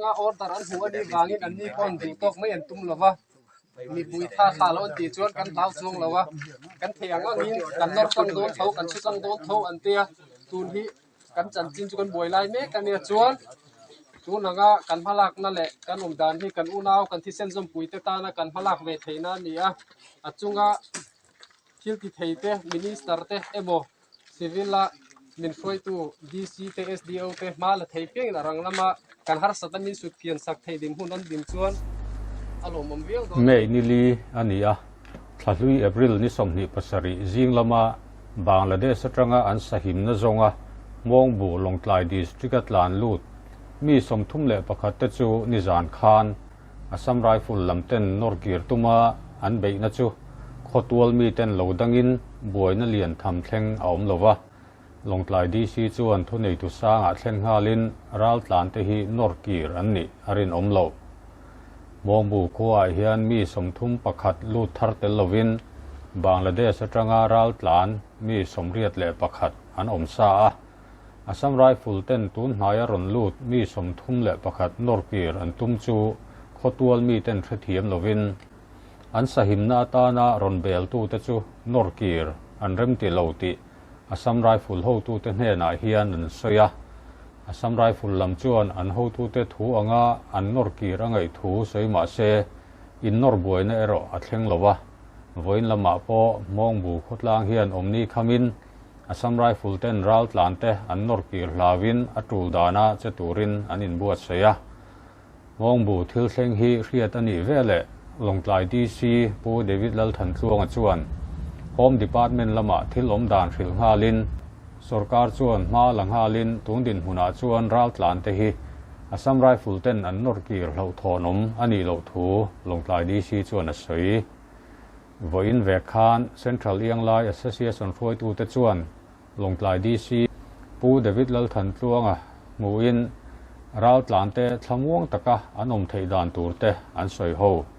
atanga order an hmuh a nih vangin anni pawh an duh tawk mai an tum lo va, mipui tha thlah lo an tih chuan kan hlau chuang lo a, kan theih ang angin kan nawr tlang dawn tho, kan chhu tlang dawn tho an ti a, tun hi kan chanchin chu kan buai lai mek a nia chuan tun anga kan hmalakna leh kan awm dan hi kan unau kan thisen zawmpui te tana kan hmalak ve theihna a ni a, a chunga thil ti thei te minister te emaw civil a min hruaitu DC te SDO te hma la thei piangin a rang lama kan harsatna min sut kian sak thei dinhmun an din chuan a lawmawm viau dawn. May ni li a ni a, Thlahlui April ni 27 zing lama Bangladesh atanga an sahimna zawnga Hmawngbu Lawngtlai District a tlan lut mi 31 te chu nizan khan Assam Rifle lam ten nawr kir tuma an beihna chu khawtual mi ten lo dangin buaina lian tham thleng a awm lo va. Lawngtlai DC chuan thuneitu sangah thlen nghalin raltlan te hi nawr kir an nih a rinawm lo. Hmawngbu khuaah hian mi 31 lut thar tel lovin Bangladesh atanga raltlan mi 81 an awm sa a. Assam Rifle ten tun hnaia rawn lut mi 31 nawr kir an tum chu khawtual mi ten hrethiam lovin an sahimna atana rawn beltute chu nawr kir an remti lo tih Assam Rifle hotute hnenah hian an sawi a. Assam Rifle lam chuan an hotute thu anga an nawr kir a ngaih thu sawi mah se, innawr buaina erawh a thleng lo a. Vawiin lamah pawh Hmawngbu khawtlang hian awmni khamin Assam Rifle ten raltlan te an nawr kir hlauin a tul dana che turin an inbuatsaih a. Hmawngbu thil thleng hi hriat a nih veleh Lawngtlai DC Pu David Lalthantluanga chuan Home Department lamah thil awm dan hrilh nghalin sorkar chuan hma la nghalin tun dinhmunah chuan raltlan te hi Assam Rifle ten an nawr kir hlauhthawnawm a nih loh thu Lawngtlai DC chuan a sawi. Vawiin vek khan Central Ianglai Association hruaitute chuan Lawngtlai DC Pu David Lalthantluanga hmuhin raltlante thlamuang taka an awm theih dan tur te an sawi ho.